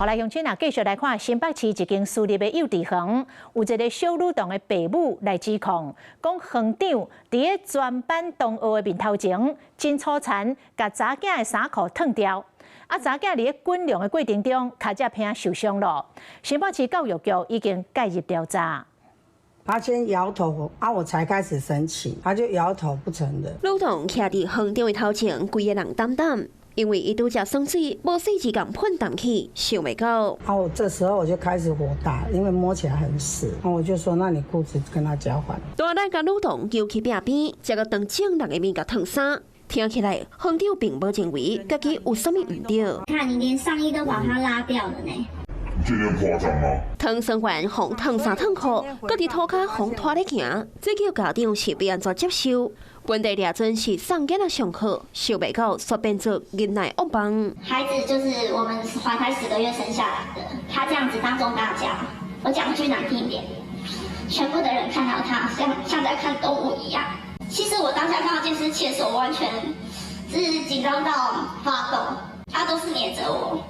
好來，鄉親啊，繼續來看新北市一間私立的幼稚園，有一个小女童的爸母來指控，講園長佇咧全班同學的面頭前，真粗殘，共查囝的衫褲脫掉。啊，查囝佇咧滾量的過程中，跤脊骿受傷了。新北市教育局已經介入調查。他先搖頭，啊，我才開始生氣，他就搖頭不承認。女童徛佇園長的頭前，規个人膽膽。因為伊拄才耍水，無細緻共噴淡去，想袂到。啊！我這時候我就開始火大，因為摸起來很濕，那我就說：那你褲子跟他交換。大力共女童揪去壁邊，才閣當眾人的面共脫衫。聽起來，園長並無認為家己有啥物毋對。看你連上衣都把它拉掉了呢。你這樣誇張嗎？湯生完，予脫衫脫褲，閣佇塗跤予拖咧行，這叫家長是欲按怎接受？問題掠準是送囡仔上課，想袂到煞變做囡仔噩夢。孩子就是我們懷胎10個月生下來的，他這樣子當眾大家，我講句難聽一點，全部的人看到他像在看動物一樣。其實我當下看到監視器的時候，我完全是緊張到發抖，他都是黏着我。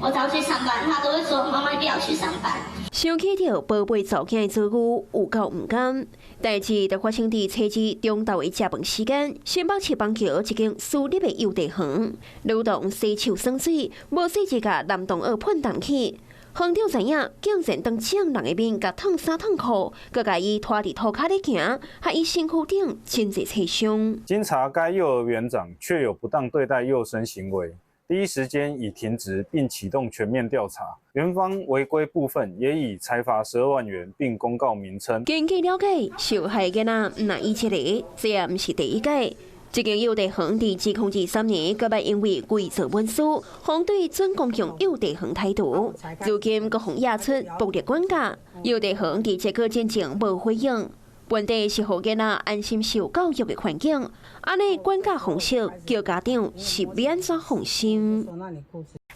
我只要去上班，他都會說：媽媽，你不要去上班。想起著寶貝查某囝的遭遇，有夠毋甘。代誌就發生佇初二中晝的食飯時間，新北市板橋一間私立的幼稚園，女童洗手耍水，無細緻共男同學噴淡去。園長知影，竟然當眾人的面共脫衫脫褲，閣共伊拖佇塗跤咧行，予伊身軀頂真濟擦傷。經查該幼兒園長確有不當對待幼生行為。第一時間已停職並啟動全面調查，園方違規部分也已裁罰12萬元並公告名稱。根據了解，受害囡仔毋但伊一个，這也毋是第一屆。這間幼稚園佇2023年，閣捌因為偽造文書，予對準公共幼稚園態度，如今閣予惹出暴力管教，幼稚園佇這個進前無回應。問題是予囡仔安心受教育的環境，按呢管教方式叫家長是欲按怎放心？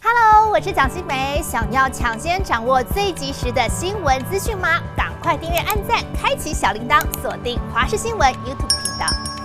Hello，我是蔣新梅，想要搶先掌握最及時的新聞資訊嗎？趕快訂閱、按讚、開啟小鈴鐺，鎖定華視新聞 YouTube 頻道。